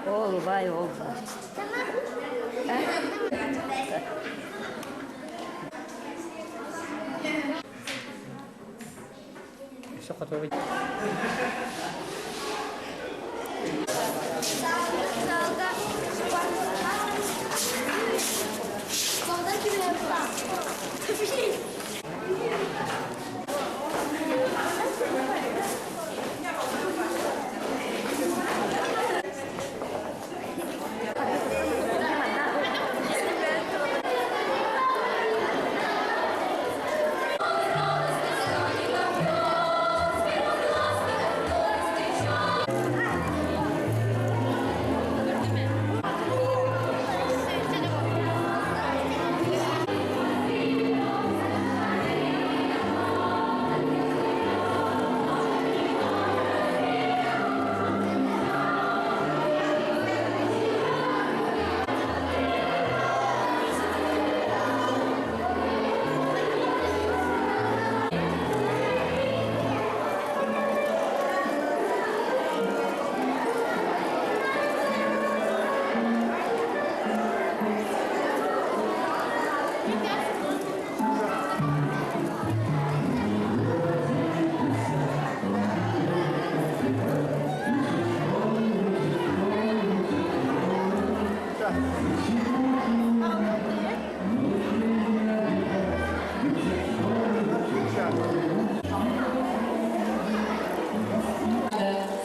Ол бай ол.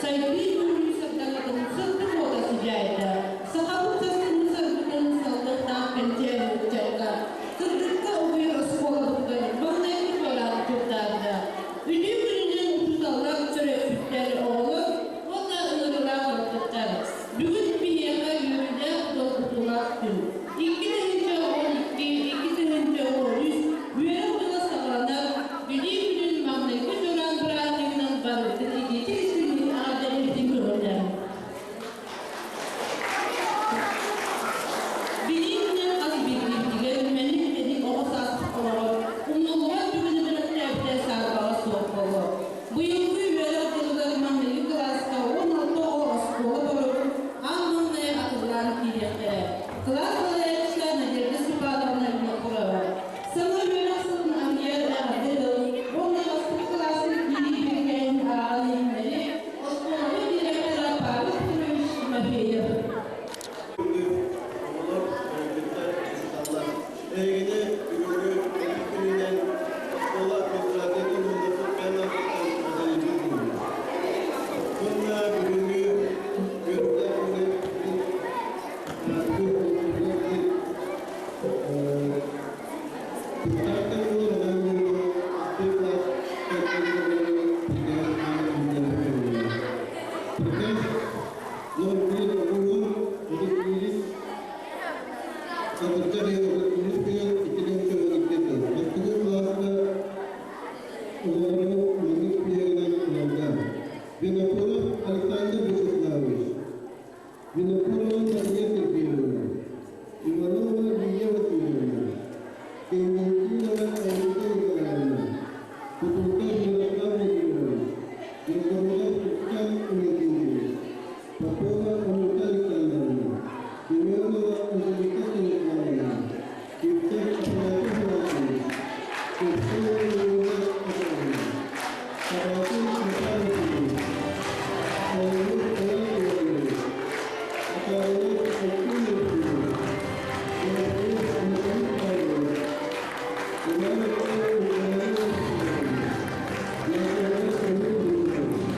Сайдыы күнүн сырдататын сырдык уота сыдьаайда. Сахабыт сарсыҥҥы саргытын салгыттаах кэнчээри ыччакка сырдыкка угуйар оскуолабытыгар маҥнайгы туораан турдаабыта. Үтүө күнүнэн учууталлар, төрөппүттэр, оҕолор уонна ыҥырыылаах ыалдьыттар. Бүгүн биһиэхэ үөрүүлээх долгутуулаах күн. 2012, 2013 үөрэх дьыла саҕаланар, Билии күнүн маҥнайгы дьураан бырааһынньыгынан барыбытын итиитик-истиҥник эҕэрдэлиибитин көҕүлээн. Билии күнүн хас биирдиибитигэр мэник-тэник оҕо сааспыт олоҕор умнуллубат түгэни бэлэхтээбитэ саарбаҕа суох буолуо. Быйылгы үөрэх дьылыгар маҥнайгы кылааска 16 оҕо оскуола боруогун аан маҥнай атыллаан киириэхтэрэ. Кылаас салайааччыта Надежда Степановна Винокурова. Саҥа үөрэх сылын арыйар эҕэрдэ тыл уонна бастакы кылааска киирии бирикээһин ааҕан иһиннэри оскуолабыт директора Павел Петрович Тимофеев. Оҕолор, төрөппүттэр, учууталлар, эһигини бүгүҥҥү Билии күнүнэн оскуола администрациятын уонна соппуйан эҕэрдэлиибин Уонна бүгүҥҥү үөрүүлээх күнү Винокуров Александр Вячеславович, Винокурова Мария Сергеевна, Иванова Лия Васильевна, Константинова Анюта Николаевна, Кутуков Ярослав Владимирович, Новгородов Устан Иннокентьевич, Попова Анюта Александровна, Семенова Анжелика Станиславовна, Виктор Афанасьев Иванович, Купцова Людмила Петровна, Савватов Михаил Васильевич, Соловьев Иван Иванович, Михайлов Алексей Евгеньевич, Иванов Михаил Павлович, Иванов Николай Васильевич, Яковлев Самил Викторович,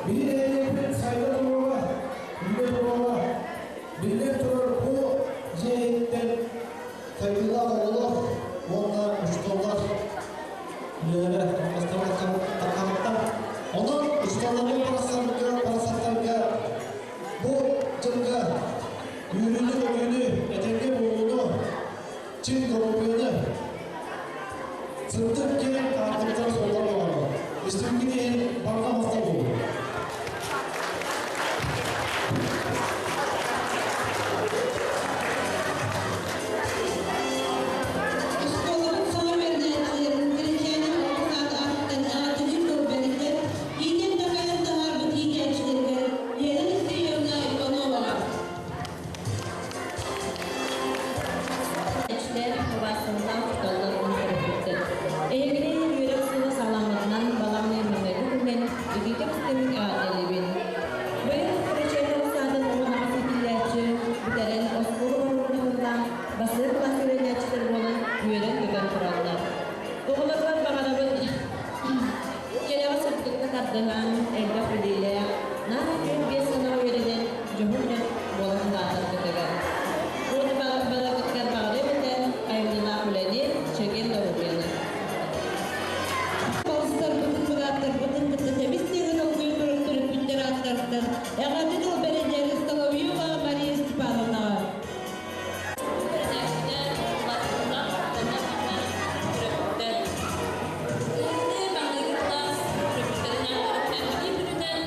Биһиги нэһилиэкпит сайда туруга, үүнэ туруга, биллэн турар бу дьиэ иһиттэн сайдыылаах оҕолор уонна учууталлар үлэлэрэ хамнастара Онон учууталларга барахсарга, барахсаттарга бу дьылга үөрүүнү-көтүүнү, этэҥҥэ буолууну, чиҥ доруобуйаны, сырдык киэҥ аартыктар суоллар баҕарабын. Истибиккит иһин барҕа махтал буолуо. Оскуолабыт саҥа үөрэнээччилэрин Кэрэчээнэ оҕо саада аатыттан эҕэрдэлиир тыл бэриллэр, иитэн-такайан таһаарбыт иитээччилэригэр Лена Алексеевна Ивановаҕа. Эчтэр убаастабыллаах учууталлар уонна төрөппүттэр. Эһигини үөрэх сыла саҕаламмытынан балаҕан маҥнайгы күнүнэн итиитик истиҥник эҕэрдэлиибин. Быйыл Кэрэчээнэ оҕо саадын 18 иитиллээччи бүтэрэн оскуола боруогун бассыы кылаас үөрэнээччилэр буолан үөрэн-көтөн тураллар. Оҕолорбор баҕарабын кэрэҕэ сырдыкка тардыһан, элбэх билиилээх, наар 45 сана үөрэнэн дьоһун дьон буолан улаатаргытыгар. Уонна бараргытыгар баҕарыам этэ айымньылаах үлэни, чэгиэн доруобуйаны. Балыстарбытын, бырааттарбытын кытта тэбис тэҥин олгуйа турар төрөппүттэр ааттарыттан эҕэрдэ тыл бэриллэр Соловьева Мария Степановнаҕа. Үөрэнээччилэр, улаатыылаах төрөппүттэр. Маҥнайгы кылаас төрөппүттэрин ааттарыттан билии күнүнэн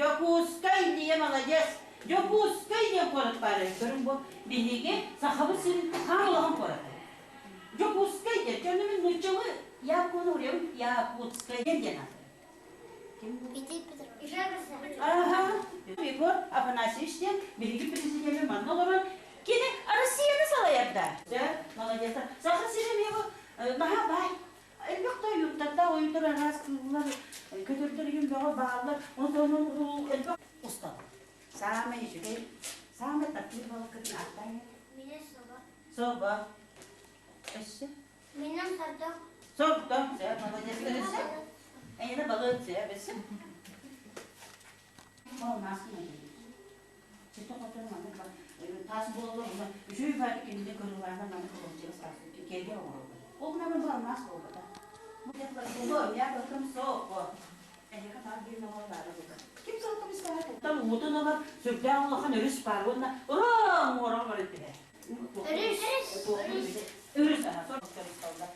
Дьокуускай диye молодец. Дьокуускай диэн куорат баар көрүҥ бу биһиги Сахабыт сирин хаан улахан куората. Дьокуускай диэн дьону мин нууччалыы Якуну уруйабын Якутскай диэн диэн ааттыыр. Ким бу? Аха. Егор Афанасьевич диэн биһиги президенин манна олорон кини Россияны салайар да. Дьэ, молодец. Саха сирин его наһаа баай. Элбэх да ойууттардаах ойууттар араас кыыллар, көтөрдөр иһин бөҕө бааллар. Онтон элбэх усталар. Саамай үчүгэй, саамай таптыыр балыккытын ааттаан Мине собо. Собо. Өссө? Минем сордоң. Сордоң, сэ, молодец. Өссө? Эйиэнэ балык, сэ, өссө? Тас буолла үчүгэй баайы кинини көрүлаана маны кылымчыга саасыт кэргэ оҥороллор. Ол гынан бу алмаас буолбата. Бу я бакым соох Эһиэхэ таар биир оҕо баара буолла. Ким сылтым истэҕэ Там уутун ылар сүрдээх улахан өрүс баар уонна ура муораҕа баран түһэр. Өрүс. Өрүс. Өрүс аха өрүс буолла.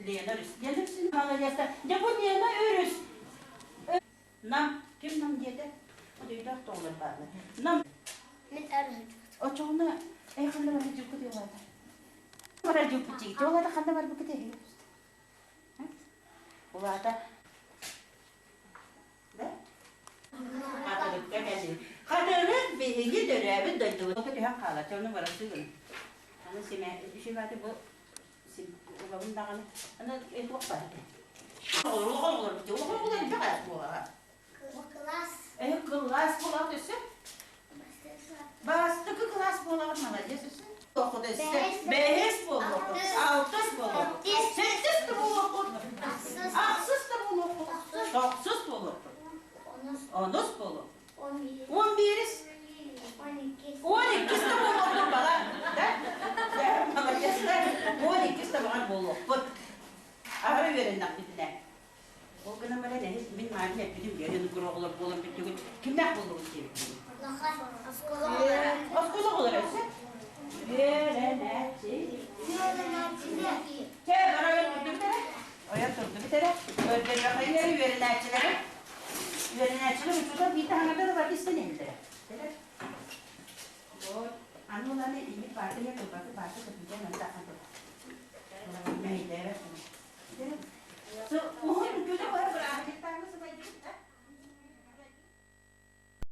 Лена өрүс. Лена өрүс молодец. Дьэ бу Лена өрүс. Нам, ким нам диэтэ? Өйдөөх тоҕолор бааллар. Нам. Мин арыһы Очоҕуна эй ханна барар дьукку диолата. Барар дьукку чиги. Диолата ханна барбыкы эһи. Улаата. Да? Хатырыкка кэлин. Хатырык биһиги төрөөбүт дойдубут. Түһэн хаалар. Чону барар сыгын. Аны симэ үчүгэй бу улабын даҕаны аны туох баар этэ улахан олорбут улахан оҕолор элбэх ээ буолаҕа Кылаас. Э кылаас буолаҕыт өссө бастакы кылаас буолаҕыт молодец өссө Тохут өссө бэһис буолуоххут алтыс буолуоххут сэттис да буолуоххут ахсыс да буолуоххут тохсус буолуоххут онус буолуоххут Он биирис. Он иккис да буолуохпут баҕар. Да? Молодецтар. Он иккис да баҕар буолуохпут. Аһара үөрэннэхпитинэ. Ол гынан баран эһи мин маарын эппитим үөрэн оҕолор буолан бүттүгүт. Кимнээх буоллугут диэбиппин. Оскуола оҕолоро. Оскуола оҕолоро өссө? Үөрэнээччи. Үөрэнээччилэр. Чэ, бары ойон турдубут эрэ. Ойон турдубут эрэ. Көрдөрүөххэ үөрэнээччилэри. Үөрэнээччилэр учуутал биир таһаҥардар ылар истэн иһэллэрэ. Вот. Аны уланы имит бааты я турбаты бааты көтүтэн антахан тур. Мэйдээбэт. Уһун үтүөтэ бар бырааһынньыктааҥы сыбайдыбыт да.